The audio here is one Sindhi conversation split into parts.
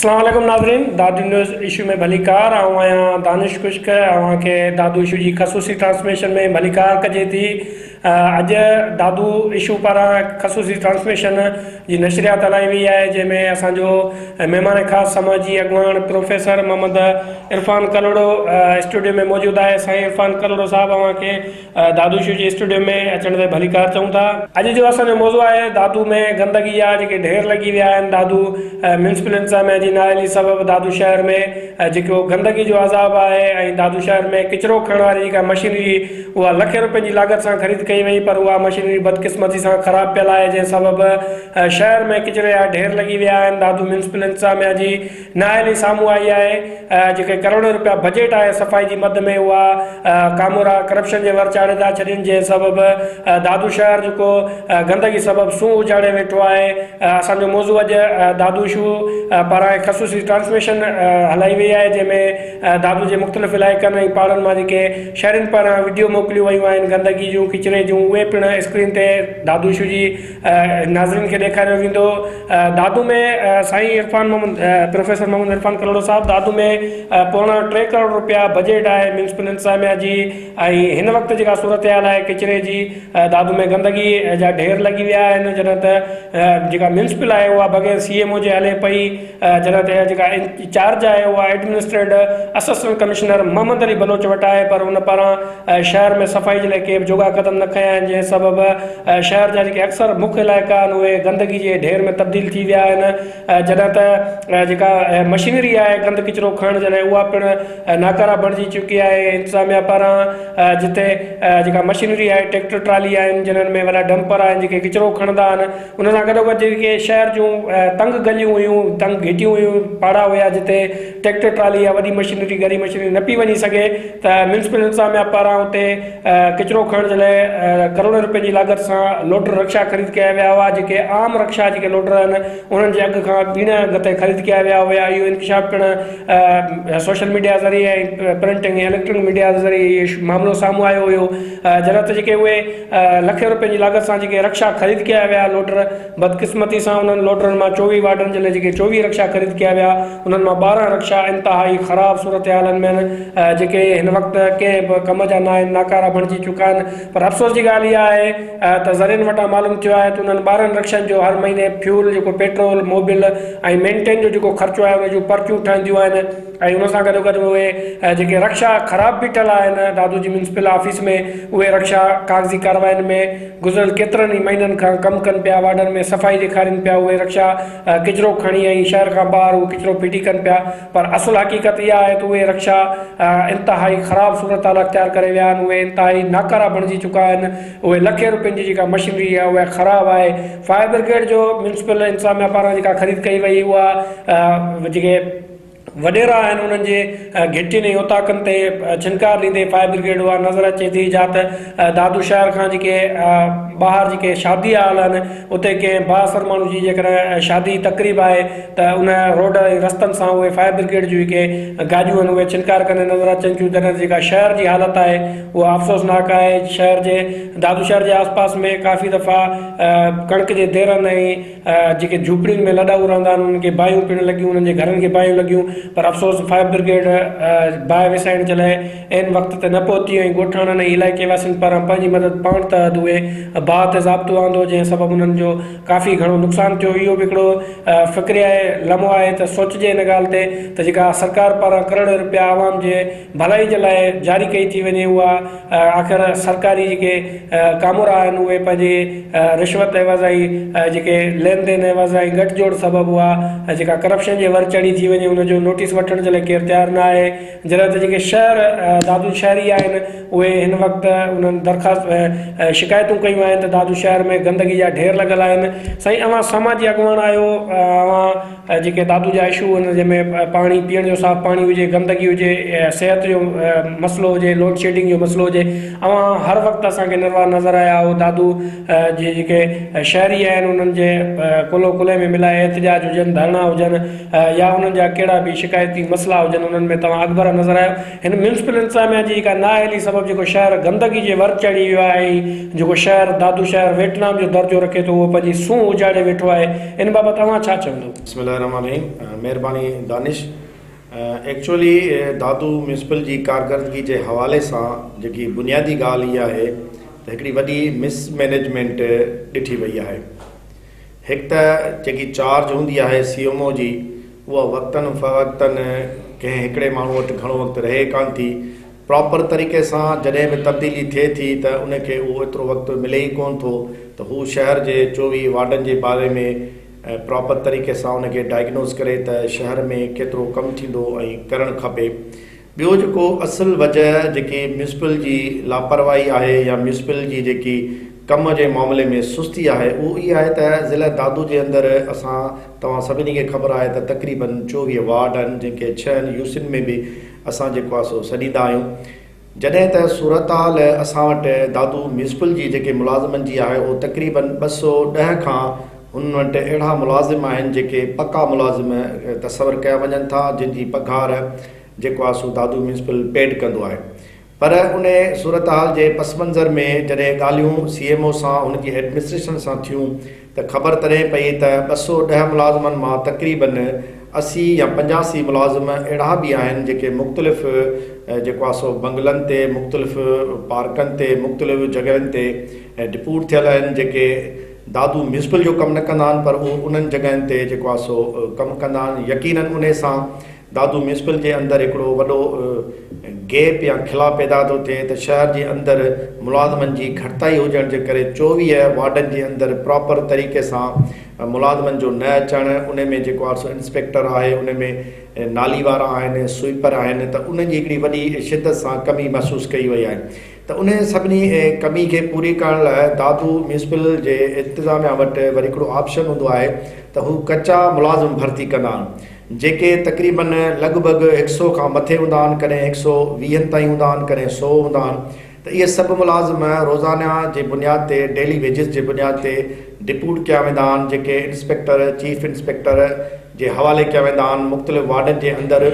اسلام عليڪم ناظرين دادو نيوز اشو ۾ ڀليڪار آئون آهيان دانش خشڪ اوهان کي دادو اشو جي خصوصي ٽرانسميشن ۾ ڀليڪار ڪجي ٿي اڄ دادو اشو پاران خصوصي ٽرانسميشن جي نشريات هلائي وئي آهي جنهن ۾ اسان جو مهمان خاص سماجي اڳواڻ پروفيسر محمد عرفان ڪلهوڙو اسٽوڊيو ۾ موجود آهي. سائين عرفان ڪلهوڙو صاحب اوهان کي دادو اشو جي اسٽوڊيو ۾ اچڻ تي ڀليڪار چئون ٿا. اڄ جو اسان جو موضوع آهي دادو ۾ گندگي جا جيڪي ڍير لڳي ويا آهن، دادو ميونسپل انتظاميا جي نااهلي سبب دادو شهر ۾ جيڪو گندگي جو عذاب آهي ۽ دادو شهر ۾ ڪچرو کڻڻ واري جيڪا مشينري اها لکين روپين جي لاڳت سان خريد ڪئي وئي پر اها مشينري بدقسمتي سان خراب پيل آهي جنهن سبب شهر ۾ ڪچري جا ڍير لڳي ويا آهن، دادو ميونسپل انتظاميا جي نااهلي سامهون آئي آهي، جيڪي ڪروڙين روپيا بجيٽ آهي صفائي جي مد ۾ اها ڪامورا ڪرپشن جي ور چاڙهي ٿا ڇڏين جنهن سبب دادو شهر جيڪو گندگي سبب سونهن اجاڙي ويٺو آهي. اسان جو موضوع اڄ دادو اشو پاران خصوصي ٽرانسميشن هلائي وئي آهي جنهن ۾ دادو جي مختلف علائقن ۽ پاڙن مان جيڪي شهرين پاران وڊيو موڪليون ويون آهن گندگي جون ڪچري جون اهي پڻ اسڪرين تي دادو اشو جي ناظرين کي ڏيکاريو ويندو. دادو ۾ سائين عرفان محمد پروفيسر محمد عرفان ڪلهوڙو صاحب دادو ۾ پوڻا 3 ڪروڙ روپيا بجيٽ آهي ميونسپل انتظاميا جي ۽ هن وقت جيڪا صورتحال آهي ڪچري جي دادو ۾ گندگي جا ڍير لڳي ويا آهن جڏهن ته جيڪا ميونسپل آهي اها بغير سي ايم او جي هلي پئي جڏهن ته جيڪا انچارج آهي اها administrative assistant commissioner Muhammad Ali Baloch وٽ آهي پر ان پاران شهر ۾ صفائي جي لاء ڪي به جوڳا قدم نه کنيا آهن جنهن سبب شهر جا جيڪي اڪثر مک علائقا آهن اهي گندگي جي ڍير ۾ تبديل ٿي ويا آهن جڏهن ته جيڪا مشينري آهي گند ڪچرو کڻڻ جي لاء اها پڻ ناڪاره بڻجي چڪي آهي انتظاميا پاران جتي جيڪا مشينري آهي ٽريڪٽر ٽرالي آهن جنھن ۾ وڏا ڊمپر آهن جيڪي ڪچرو کڻندا آهن ان سان گڏوگڏ جيڪي شهر جون تنگ گليون هيون، تنگ گهٽيون هيون، پاڙا هيا جتي ٽريڪٽر ٽرالي يا وڏي مشينري ڳري مشينري نه پئي وڃي سگهي ته ميونسپل انتظاميا پاران اتي ڪچرو کڻڻ جي لاء ڪروڙين روپين جي لاڳت سان لوڊر رڪشا خريد ڪيا ويا هئا جيڪي عام رڪشا جيڪي لوڊر آهن انهن جي اگهه کان ٻيڻ اگهه تي خريد ڪيا ويا هيا اهو انڪشاف پڻ سوشل ميڊيا ذريعي ۽ پرنٽنگ ۽ اليڪٽرانڪ ميڊيا ذريعي اهو معاملو سامهون آيو هيو جڏهن ته جيڪي اهي لکين روپين جي لاڳت سان جيڪي رڪشا خريد ڪيا ويا لوڊر بدقسمتي سان انهن لوڊرن مان 24 وارڊن جي لاء جيڪي 24 رڪشا خريد ڪيا ويا انهن مان 12 رڪشا انتهائي خراب صورتحالن ۾ آهن جيڪي هن وقت ڪنهن به ڪم جا نه آهن ناڪارا بڻجي چڪا آهن پر افسوس جي ڳالهه اها آهي ته ذريعن وٽان معلوم ٿيو آهي ته انهن 12 رڪشن جو هر مهيني فيول جيڪو پيٽرول موبل ۽ مينٽين جو جيڪو خرچو آهي ان جون پرچيون ٺهنديون آهن ۽ ان سان گڏوگڏ اهي جيڪي رڪشا خراب بيٺل آهن دادو جي ميونسپل آفيس ۾ اهي رڪشا ڪاغذي ڪاررواين ۾ گذريل ڪيترن ئي مهينن کان ڪم ڪن پيا وارڊن ۾ صفائي ڏيکارين پيا اهي رڪشا ڪچرو کڻي ۽ شهر کان ٻاهر اهو ڪچرو ڦٽي ڪن پيا پر اصل حقيقت اها آهي ته اهي رڪشا انتهائي خراب صورتحال اختيار ڪري ويا آهن اهي انتهائي ناڪارا بڻجي چڪا آهن اهي لکين روپين جي جيڪا مشينري آهي اها خراب آهي فائر برگيڊ جو ميونسپل انتظاميا پاران جيڪا خريد ڪئي وئي اها جيڪي وڏيرا آهن انهن جي گهٽين ۽ اوطاقن تي ڇنڪار ڏيندي فائر برگيڊ اها نظر اچي ٿي جا ته دادو شهر کان جيڪي ٻاهر جيڪي شادي هال آهن اتي ڪنهن بااثر ماڻهو جي جيڪڏهن شادي تقريب آهي ته ان روڊ ۽ رستن سان اهي فائر برگيڊ جون جيڪي گاڏيون آهن اهي ڇنڪار ڪندي نظر اچن ٿيون جڏهن ته جيڪا شهر جي حالت آهي اها افسوسناڪ آهي شهر جي دادو شهر جي آس پاس ۾ ڪافي دفعا ڪڻڪ جي ديرن ۽ جيڪي جهوپڙين ۾ لڏائو رهندا آهن انهن کي باهيون پڻ لڳيون انهن جي گهرن کي باهيون لڳيون پر افسوس فائر برگيڊ باهه وسائڻ جي لاء عين وقت تي نه پهتي ۽ ڳوٺاڻن ۽ علائقي واسين پاران پنهنجي مدد پاڻ تحت اهي باهه تي ضابطو آندو جنهن سبب انهن جو ڪافي گهڻو نقصان ٿيو اهو به هڪڙو فڪري لمحو آهي ته سوچجي ان ڳالهه تي ته جيڪا سرڪار پاران ڪروڙين روپيا عوام جي ڀلائي جي لاء جاري ڪئي ٿي وڃي اها آخر سرڪاري جيڪي ڪامورا آهن اهي پنهنجي رشوت عيوض ۽ جيڪي لين دين عيوض ۽ ڳٺ جوڙ سبب اها جيڪا ڪرپشن جي ور چڙهي ٿي وڃي ان جو نوٽيس وٺڻ جي لاء ڪير تيار نه آهي جڏهن ته جيڪي شهر دادو شهري آهن اهي هن وقت انهن درخواست شڪايتون ڪيون آهن ته دادو شهر ۾ گندگي جا ڍير لڳل آهن سائين اوهان سماجي اڳواڻ آهيو اوهان جيڪي دادو جا اشو آهن جنهن ۾ پاڻي پيئڻ جو صاف پاڻي هجي گندگي هجي صحت جو مسئلو هجي لوڊ شيڊنگ جو مسئلو هجي اوهان هر وقت اسان کي نروار نظر آيا آهيو دادو جي جيڪي شهري آهن انهن جي ڪلهو ڪلهي ۾ ملائي احتجاج هجن ڌرڻا هجن يا انهن جا ڪهڙا به شڪايتي مسئلا هجن انهن ۾ توهان اڳڀرا نظر آيا هن ميونسپل انتظاميا جي جيڪا نااهلي سبب جيڪو شهر گندگي جي ور چڙهي ويو آهي ۽ جيڪو شهر دادو شهر ويٽنام جو درجو رکي ٿو اهو پنهنجي سونهن اجاڙي ويٺو آهي ان بابت اوهان ڇا چوندو؟ بسم الله الرحمٰن الرحيم مهرباني دانش ايڪچوئلي دادو ميونسپل جي ڪارڪردگي جي حوالي سان جيڪي بنيادي ڳالهه اها آهي ته هڪڙي وڏي مس مئنيجمينٽ ڏٺي وئي آهي هڪ ته جيڪي چارج هوندي آهي سي ايم او جي اها وقتن فوقتن ڪنهن هڪڙي ماڻهو وٽ گهڻو وقت رهي ڪانه ٿي پراپر طريقي سان جڏهن به تبديلي ٿئي ٿي ته ان کي اهو ايترو وقت ملي ئي ڪونه ٿو ته هو شهر جي 24 وارڊن جي باري ۾ پراپر طريقي سان ان کي ڊائگنوز ڪري ته شهر ۾ ڪيترو ڪم ٿيندو ۽ ڪرڻ کپي. ٻيو جيڪو اصل وجه جيڪي ميونسپل جي لاپرواهي آهي يا ميونسپل جي جيڪي ڪم جي معاملي ۾ سستي آهي اهو اهي آهي ته ضلع دادو جي اندر اسان توهان سڀني کي خبر آهي ته تقريبن 24 وارڊ آهن جن کي 6 يوسين ۾ به اسان جيڪو آهي سو سڏيندا آهيون. جڏهن ته صورتحال اسان وٽ دادو ميونسپل جي جيڪي ملازمن جي آهي اهو تقريبن 210 کان هنن وٽ اهڙا ملازم آهن جيڪي پڪا ملازم تصور ڪيا وڃن ٿا جن جي پگهار جيڪو آهي سو دادو ميونسپل پيڊ ڪندو آهي پر ان صورتحال جي پس منظر ۾ جڏهن ڳالهيون سي ايم او سان هن جي ايڊمنسٽريشن سان ٿيون ته خبر تڏهن پئي ته 210 ملازمن مان تقريبن 80 يا 85 ملازم اهڙا به آهن جيڪي مختلف جيڪو آهي سو بنگلن تي مختلف پارڪن تي مختلف جڳهين تي ڊپوٽ ٿيل آهن جيڪي دادو ميونسپل جو ڪم نه ڪندا آهن پر اهو انهن جڳهين تي جيڪو آهي سو ڪم ڪندا آهن. يقينن انهي سان دادو ميونسپل جي اندر هڪڙو وڏو گيپ يا خلا پيدا ٿو ٿئي ته شهر جي اندر ملازمن جي گهٽتائي هجڻ جي ڪري 24 وارڊن جي اندر پراپر طريقي سان ملازمن جو نه اچڻ ان ۾ جيڪو آهي سو انسپيڪٽر آهي ان ۾ نالي وارا آهن سوئپر آهن ته انهن جي هڪڙي وڏي شدت سان ڪمي محسوس ڪئي وئي آهي ته انهن سڀني ڪمي کي پوري ڪرڻ لاء دادو ميونسپل جي انتظاميا وٽ وري هڪڙو آپشن هوندو آهي ته هو ڪچا ملازم ڀرتي ڪندا آهن جيڪي تقريبن لڳ ڀڳ 100 کان مٿي هوندا آهن، ڪڏهن 120 تائين هوندا آهن، ڪڏهن 100 هوندا آهن ته اهي سڀ ملازم روزانه جي بنياد تي ڊيلي ويجز جي بنياد تي ڊپوٽ ڪيا ويندا آهن جيڪي انسپيڪٽر، چيف انسپيڪٽر جي حوالي ڪيا ويندا آهن مختلف وارڊن جي اندر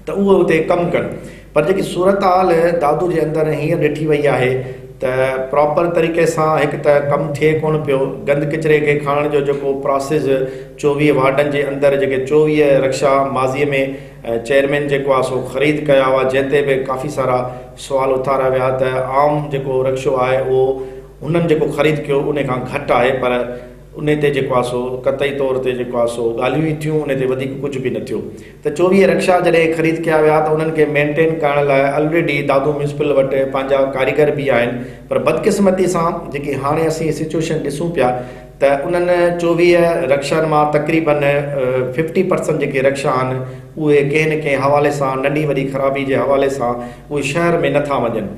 ته اهي اتي ڪم ڪن پر جيڪي صورتحال دادو جي اندر هينئر ڏٺي وئي آهي ته پراپر طريقي سان هڪ ته ڪم ٿئي ڪونه پيو گند ڪچري کي کڻڻ جو جيڪو پراسيس 24 وارڊن جي اندر جيڪي 24 رڪشا ماضي ۾ چيئرمين جيڪو آهي سو خريد ڪيا هئا جنهن تي به ڪافي سارا سوال اٿاريا ويا ته عام جيڪو رڪشو آهي اهو هنن جيڪو خريد ڪيو ان کان گهٽ آهي پر ان تي جيڪو آهي سو قطعي طور تي جيڪو آهي سو ڳالهيون ئي ٿيون ان تي وڌيڪ ڪجهه به نه ٿيو ته 24 رڪشا جڏهن خريد ڪيا ويا ته انهن کي مينٽين ڪرڻ لاء الريڊي دادو ميونسپل وٽ پنهنجا ڪاريگر به آهن پر بدقسمتي سان جيڪي هاڻي اسين سچوئيشن ڏسون پيا ته انهن 24 رڪشن مان تقريبن 50% جيڪي رڪشا آهن اهي ڪنهن نه ڪنهن حوالي سان ننڍي وڏي خرابي جي حوالي سان اهي شهر ۾ نٿا وڃن.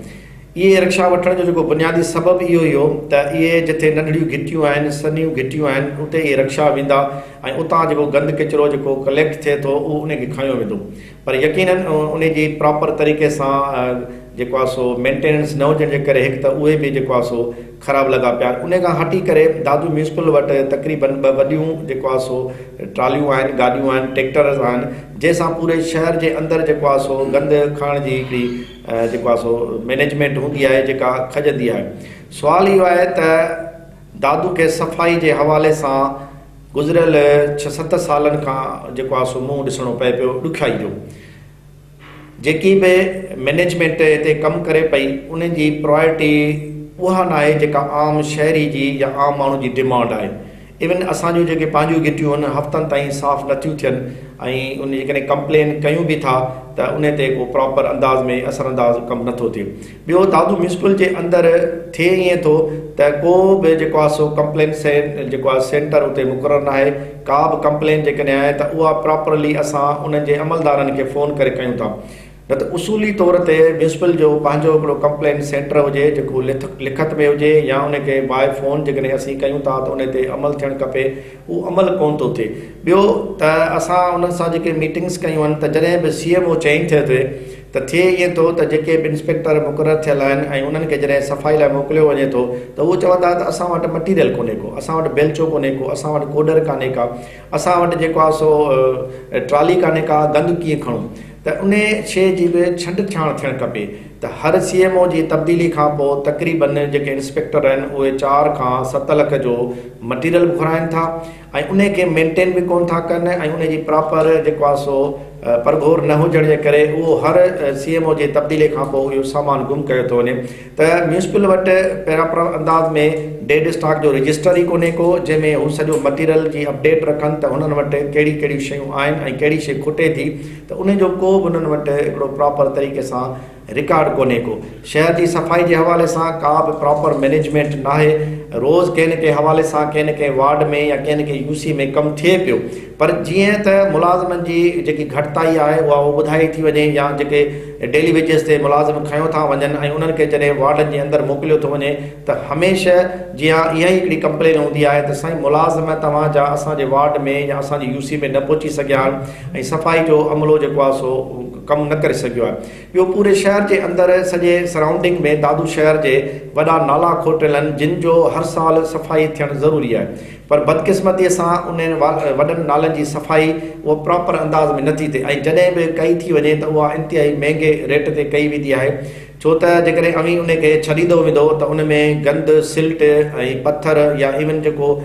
اهي رڪشا وٺڻ جو جيڪو بنيادي سبب اهو ئي هو ته اهي جتي ننڍڙيون گهٽيون آهن، سنهيون گهٽيون آهن، اتي اهي رڪشا ويندا ۽ اتان جيڪو گند ڪچرو جيڪو ڪليڪٽ ٿئي ٿو اهو انهي کي کنيو ويندو پر يقينن انهي جي پراپر طريقي سان جيڪو آهي سو مينٽيننس نه هجڻ جي ڪري هڪ ته اهي به جيڪو آهي سو خراب لڳا پيا آهن. انهي کان هٽي ڪري دادو ميونسپل وٽ تقريبن ٻه وڏيون جيڪو آهي سو ٽراليون آهن، گاڏيون آهن، ٽيڪٽرز آهن جنهن سان پوري شهر جي اندر جيڪو آهي سو گند کڻڻ جي هڪڙي جيڪو آهي سو مئنيجمينٽ هوندي آهي جيڪا کڄندي آهي. سوال اهو آهي ته دادو کي صفائي جي حوالي سان گذريل 6 7 سالن کان جيڪو آهي سو منهن ڏسڻو پئي پيو ڏکيائي جو. جيڪي به مئنيجمينٽ هتي ڪم ڪري پئي انهن جي پرائرٽي اها ناهي جيڪا عام شهري جي يا عام ماڻهو جي ڊمانڊ آهي. ايون اسان جون جيڪي پنهنجون گهٽيون آهن هفتن تائين صاف نٿيون ٿين ۽ ان جي جيڪڏهن ڪمپلين ڪيون به ٿا ته ان تي ڪو پراپر انداز ۾ اثر انداز ڪم نٿو ٿئي. ٻيو دادو ميونسپل جي اندر ٿئي ائين ٿو ته ڪو به جيڪو آهي سو ڪمپلين جيڪو آهي سينٽر اتي مقرر ناهي ڪا به ڪمپلين جيڪڏهن آهي ته اها پراپرلي اسان انهن جي عملدارن کي فون ڪري ڪيون ٿا نه ته اصولي طور تي ميونسپل جو پنهنجو هڪڙو ڪمپلين سينٽر هجي جيڪو لکت ۾ هجي يا ان کي باء فون جيڪڏهن اسين ڪيون ٿا ته ان تي عمل ٿيڻ کپي اهو عمل ڪونه ٿو ٿئي. ٻيو ته اسان انهن سان جيڪي ميٽنگس ڪيون آهن ته جڏهن به سي ايم او چينج ٿئي ٿو ته ٿئي ائين ٿو ته جيڪي به انسپيڪٽر مقرر ٿيل آهن ۽ انهن کي جڏهن صفائي لاء موڪليو وڃي ٿو ته اهو چوندا ته اسان وٽ مٽيريل ڪونهي ڪو، اسان وٽ بيلچو ڪونهي ڪو، اسان وٽ ڪوڏر ڪانهي ڪا، اسان وٽ جيڪو آهي سو ٽرالي ڪانهي ڪا، گند ڪيئن کڻون؟ ته ان شيء جي به ڇنڊ ڇاڻ ٿيڻ کپي ته هر سي ايم او جي تبديلي کان پوء تقريبن جيڪي انسپيڪٽر آهن اهي 4 کان 7 لک جو مٽيريل به گهرائن ٿا ۽ ان کي مينٽين به ڪونه ٿا ڪن ۽ ان جي پراپر جيڪو آهي سو پرگهور نه هجڻ جي ڪري اهو هر سي ايم او جي تبديلي کان پوء اهو سامان گم ڪيو ٿو وڃي. ته ميونسپل وٽ پراپر انداز ۾ ڊيڊ اسٽاڪ جو رجسٽر ئي ڪونهي ڪو، جنهن ۾ هو سڄو مٽيريل جي اپڊيٽ رکن ته هنن وٽ ڪهڙي ڪهڙيون شيون آهن ۽ ڪهڙي شي کٽي ٿي، ته ان جو ڪو به انهن وٽ هڪڙو پراپر طريقي سان رڪارڊ ڪونهي ڪو. شهر جي صفائي جي حوالي سان ڪا به پراپر مئنيجمينٽ ناهي. روز ڪنهن نه ڪنهن حوالي سان ڪنهن نه ڪنهن وارڊ ۾ يا ڪنهن نه ڪنهن يو سي ۾ ڪم ٿئي پيو، پر جيئن ته ملازمن جي جيڪي گهٽتائي آهي اها اهو ٻڌائي ٿي وڃي، يا جيڪي ڊيلي ويجز تي ملازم کنيو ٿا وڃن ۽ انهن کي جڏهن وارڊن جي اندر موڪليو ٿو وڃي ته هميشه جيان اها ئي هڪڙي ڪمپلين هوندي آهي ته سائين، ملازم توهان جا اسان جي وارڊ ۾ يا اسان جي يو سي ۾ نه پهچي سگهيا آهن ۽ صفائي جو عملو جيڪو آهي سو ڪم نه ڪري سگهيو آهي. ٻيو، پوري شهر جي اندر سڄي سرائونڊنگ ۾ دادو شهر جي وڏا نالا کوٽيل آهن، جن جو هر سال صفائي ٿيڻ ضروري آهي، پر بدقسمتيء سان انهن وڏن نالن جي صفائي اها پراپر انداز ۾ نٿي ٿئي ۽ جڏهن به ڪئي ٿي وڃي ته اها انتهائي مهنگي ريٽ تي ڪئي ويندي آهي، ڇو ته جيڪڏهن اوهين ان کي ڇڏيندو ويندو ته ان ۾ گند، سلٽ ۽ پٿر يا ايون جيڪو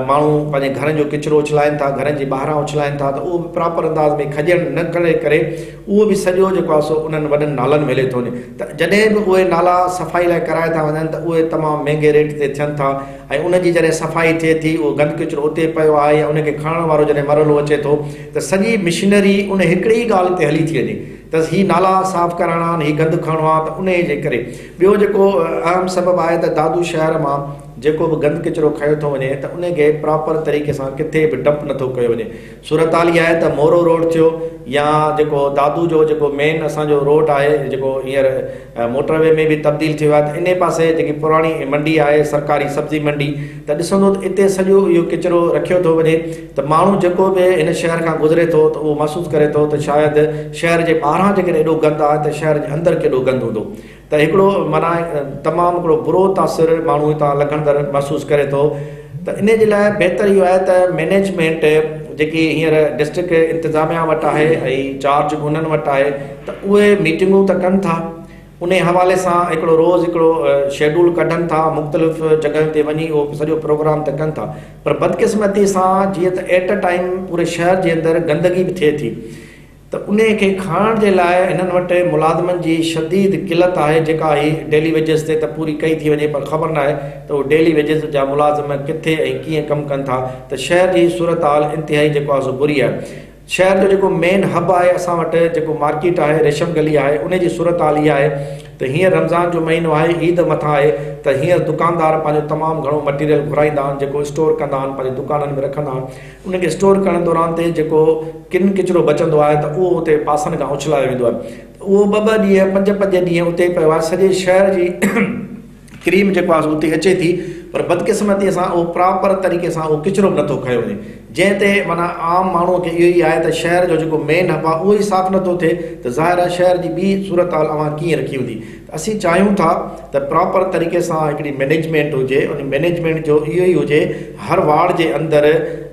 ماڻهو پنهنجي گهرن جو ڪچرو اڇلائن ٿا، گهرن جي ٻاهران اڇلائن ٿا، ته اهو به پراپر انداز ۾ کڄڻ نه ڪري ڪري اهو به سڄو جيڪو آهي سو انهن وڏن نالن ۾ هلي ٿو وڃي. ته جڏهن به اهي نالا صفائي لاء ڪرايا ٿا وڃن ته اهي تمام مهنگي ريٽ تي ٿين ٿا ۽ ان جي جڏهن صفائي ٿئي ٿي، اهو گند ڪچرو اتي پيو آهي يا ان کي کڻڻ وارو جڏهن مرحلو اچي ٿو ته سڄي مشنري ان هڪڙي ئي ڳالهه تي هلي ٿي وڃي ته هي نالا صاف ڪرائڻا آهن، هي گند کڻڻو آهي. ته انهي جي ڪري ٻيو جيڪو اهم سبب آهي ته دادو شهر مان جيڪو به گند ڪچرو کنيو ٿو وڃي ته ان کي پراپر طريقي سان ڪٿي به ڊمپ نٿو ڪيو وڃي. صورتحال اها آهي ته مورو روڊ ٿيو يا جيڪو دادو جو جيڪو مين اسان جو روڊ آهي، جيڪو هينئر موٽر وي ۾ به تبديل ٿيو آهي، ته انهي پاسي جيڪي پراڻي منڊي آهي، سرڪاري سبزي منڊي، ته ڏسندو ته اتي سڄو اهو ڪچرو رکيو ٿو وڃي، ته ماڻهو جيڪو به هن شهر کان گذري ٿو ته اهو محسوس ڪري ٿو ته شايد شهر جي ٻاهران جيڪڏهن ايڏو گند آهي ته شهر جي اندر ڪيڏو گند هوندو. ته هڪڙو معنيٰ تمام هڪڙو برو تاثر ماڻهو هتان لنگهندڙ محسوس ڪري ٿو. ته ان جي لاء بهتر اهو آهي ته مئنيجمينٽ جيڪي هينئر ڊسٽرڪٽ انتظاميا وٽ آهي ۽ چارج به انهن وٽ آهي، ته اهي ميٽنگون ته ڪن ٿا، ان حوالي سان هڪڙو روز هڪڙو شيڊول ڪڍن ٿا، مختلف جڳهن تي وڃي اهو سڄو پروگرام ته ڪن ٿا، پر بدقسمتي سان جيئن ته ايٽ ا ٽائيم پوري شهر جي اندر گندگي به ٿئي ٿي ته انهي کي کڻڻ جي لاء هنن وٽ ملازمن جي شديد قلت آهي، جيڪا هي ڊيلي ويجز تي ته پوري ڪئي ٿي وڃي، پر خبر ناهي ته اهي ڊيلي ويجز جا ملازم ڪٿي ۽ ڪيئن ڪم ڪن ٿا. ته شهر جي صورتحال انتهائي جيڪو آهي سو بري آهي. شهر جو جيڪو مين هب آهي، اسان وٽ جيڪو مارڪيٽ آهي، ريشم گلي آهي، انهي جي صورتحال اها آهي ته هينئر رمضان جو مهينو آهي، عيد مٿان آهي، ته هينئر دڪاندار پنهنجو تمام گهڻو مٽيريل گهرائيندا آهن، جيڪو اسٽور ڪندا آهن، پنهنجي دڪانن ۾ رکندا آهن. ان کي اسٽور ڪرڻ دوران تي جيڪو ڪن ڪچرو بچندو آهي ته اهو اتي پاسن کان اڇلايو ويندو آهي، ته اهو ٻه ٻه ڏينهن، پنج پنج ڏينهن اتي پيو آهي. سڄي شهر جي ڪريم جيڪو آهي اتي اچي ٿي، پر بدقسمتيء سان اهو پراپر طريقي سان اهو ڪچرو به نٿو کنيو وڃي، جنهن تي معنيٰ عام ماڻهوء کي اهو ئي آهي ته شهر جو جيڪو مين هب آهي اهو ئي صاف نٿو ٿئي ته ظاهر آهي شهر جي ٻي صورتحال اوهان ڪيئن رکي هوندي. ته اسين چاهيون ٿا ته پراپر طريقي سان هڪڙي مئنيجمينٽ هجي، ان مئنيجمينٽ جو اهو ئي هجي، هر وارڊ جي اندر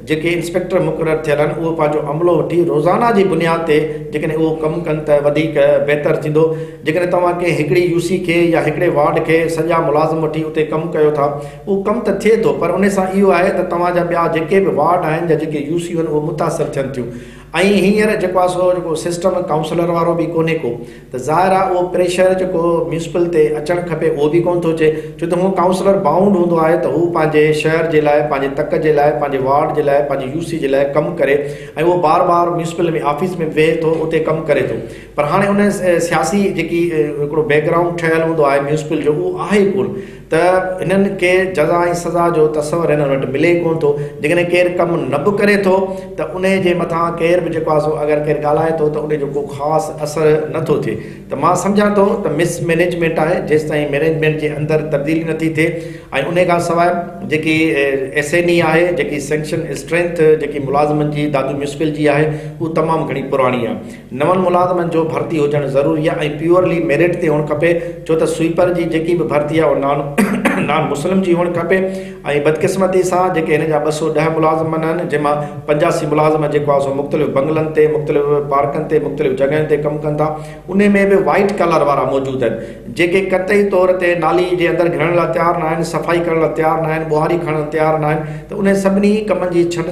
جيڪي انسپيڪٽر مقرر ٿيل آهن اهو پنهنجو عملو وٺي روزانه جي بنياد تي جيڪڏهن اهو ڪم ڪن ته وڌيڪ بهتر ٿيندو. جيڪڏهن توهان ڪنهن هڪڙي يو سي کي يا هڪڙي وارڊ کي سڄا ملازم وٺي اتي ڪم ڪيو ٿا، اهو ڪم ته ٿئي ٿو، پر ان سان اهو آهي ته توهان جا ٻيا جيڪي به وارڊ آهن يا جيڪي يو سيون آهن اهي متاثر ٿين ٿيون. ۽ هينئر جيڪو آهي سو جيڪو سسٽم ڪائونسلر وارو به ڪونهي ڪو، ته ظاهر آهي اهو پريشر جيڪو ميونسپل تي اچڻ کپي اهو به ڪونه ٿو اچي، ڇو ته هونء ڪائونسلر بائونڊ هوندو آهي ته هو پنهنجي شهر جي لاء، پنهنجي تڪ جي لاء، پنهنجي وارڊ جي لاء، پنهنجي يو سي جي لاء ڪم ڪري ۽ اهو بار بار ميونسپل ۾ آفيس ۾ ويهي ٿو، اتي ڪم ڪري ٿو، پر هاڻي ان سياسي جيڪي هڪڙو بيڪ گرائونڊ ٺهيل هوندو آهي ميونسپل جو اهو آهي ڪونه، ته هنن کي جزا ۽ سزا جو تصور هنن وٽ ملي ئي ڪونه ٿو. جيڪڏهن ڪير ڪم نه به ڪري ٿو ته انهي جي مٿان ڪير به جيڪو آهي سو اگر ڪير ڳالهائي ٿو ته انهي جو ڪو خاص اثر نه ٿو ٿئي. ته مان سمجهان ٿو ته مس مئنيجمينٽ آهي، جيستائين مئنيجمينٽ جي اندر تبديلي نه ٿي ٿئي. ۽ انهي کان سواء جيڪي ايس اين اي آهي، جيڪي سينڪشن اسٽرينٿ جيڪي ملازمن جي دادو ميونسپل جي آهي، اهو تمام گهڻي پراڻي آهي. نون ملازمن جو ڀرتي هجڻ ضروري آهي ۽ پيورلي ميرٽ تي هئڻ کپي، ڇو ته سوئيپر جي جيڪي به ڀرتي آهي اها نان نان مسلم جي هئڻ کپي ۽ بدقسمتي سان جيڪي هن جا 210 ملازمن آهن جنهن مان 85 ملازم جيڪو آهي سو مختلف بنگلن تي مختلف پارڪن تي مختلف جڳهين تي ڪم ڪن ٿا انهي ۾ به وائيٽ ڪالر وارا موجود آهن جيڪي قطعي طور تي نالي جي اندر گهڙڻ لاء تيار نه آهن صفائي ڪرڻ لاء تيار نه آهن ٻهاري کڻڻ تيار نه آهن ته انهي سڀني ڪمن جي ڇنڊ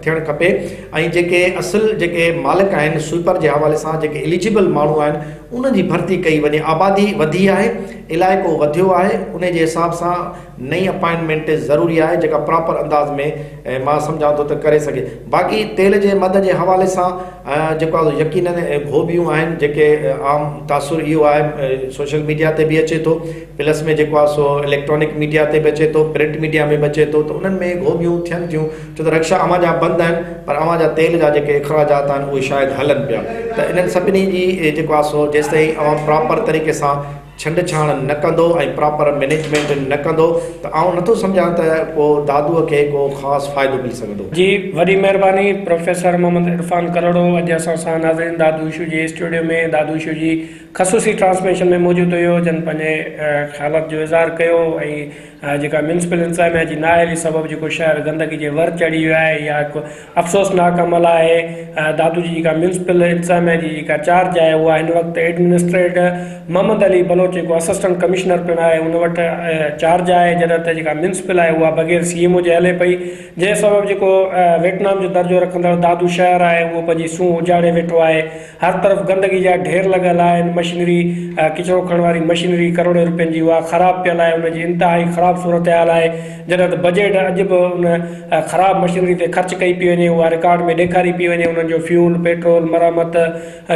ٿيڻ کپي ۽ جيڪي اصل جيڪي مالڪ آهن سوئپر جي حوالي سان جيڪي اليجبل ماڻهو آهن انهن جي ڀرتي ڪئي وڃي آبادي وڌي آهي علائقو وڌيو آهي انهي جي حساب سان نئين اپائنٽمينٽ ضروري آهي جيڪا پراپر انداز ۾ مان سمجهان ٿو ته ڪري سگهي باقي تيل جي مد جي حوالي سان جيڪو آهي يقينن گهوٻيون آهن جيڪي عام تاثر اهو آهي سوشل ميڊيا تي به اچي ٿو پلس ۾ جيڪو آهي سو اليڪٽرانڪ ميڊيا تي به اچي ٿو پرنٽ ميڊيا ۾ به اچي ٿو ته انهن ۾ گهوٻيون ٿين ٿيون ڇو ته رڪشا اوهان جا بند آهن پر اوهان جا تيل جا جيڪي اخراجات آهن اهي شايد هلن پيا ته انهن سڀني جي جيڪو آهي سو جيستائين اوهان پراپر طريقي سان ڇنڊ ڇاڻ نه ڪندو ۽ پراپر مئنيجمينٽ نه ڪندو ته آئون نٿو سمجهان ته ڪو دادوء کي ڪو خاص فائدو ملي سگهندو. جي وڏي مهرباني پروفيسر محمد عرفان ڪلهوڙو اڄ اسان سان ناظرين دادو اشو جي اسٽوڊيو ۾ دادو اشو جي خصوصي ٽرانسميشن ۾ موجود هيو جن پنهنجي خيالات جو اظهار ڪيو ۽ جيڪا ميونسپل انتظاميا جي نااهلي سبب جيڪو شهر گندگي جي ور چڙهي ويو آهي اها هڪ افسوسناڪ عمل آهي دادو جي جيڪا ميونسپل انتظاميا جي جيڪا چارج آهي اها هن وقت ايڊمنسٽريٽر محمد علي بلوچ جيڪو اسسٽنٽ ڪمشنر پڻ آهي ان وٽ چارج آهي جڏهن ته جيڪا ميونسپل آهي اها بغير سي ايم او جي هلي پئي جنهن سبب جيڪو ويٽنام جو درجو رکندڙ دادو شهر آهي اهو پنهنجي سونهن اجاڙي ويٺو آهي هر طرف گندگي جا ڍير لڳل آهن، مشينري ڪچرو کڻڻ واري مشينري ڪروڙين روپين جي اها خراب پيل آهي، ان جي انتهائي خراب صورتحال آهي، جڏهن ته بجيٽ اڄ به ان خراب مشينري تي خرچ ڪئي پئي وڃي، اها رڪارڊ ۾ ڏيکاري پئي وڃي، انهن جو فيول، پيٽرول، مرمت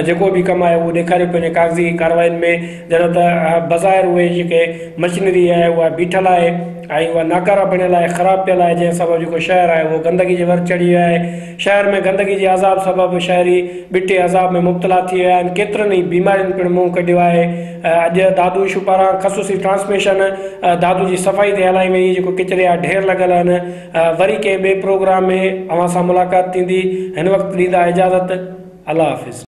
جيڪو به ڪم آهي اهو ڏيکاريو پيو وڃي ڪاغذي ڪارروائين ۾، جڏهن ته بظاهر اهي جيڪي مشينري آهي اها بيٺل آهي ۽ اها ناڪاره بڻيل آهي، خراب پيل آهي، جنهن سبب جيڪو شهر آهي اهو گندگي جي ور چڙهي ويو آهي. شهر ۾ گندگي جي عذاب سبب شهري ٻٽي عذاب ۾ مبتلا ٿي ويا آهن، ڪيترن ئي بيمارين پڻ منهن ڪڍيو آهي، اڄ دادو اشو پاران خصوصي ٽرانسميشن دادو جي صفائي تي هلائي وئي، جيڪو ڪچري جا ڍير لڳل آهن، وري ڪنهن ٻئي پروگرام ۾ اوهان سان ملاقات ٿيندي، هن وقت ڏيندا اجازت، الله حافظ.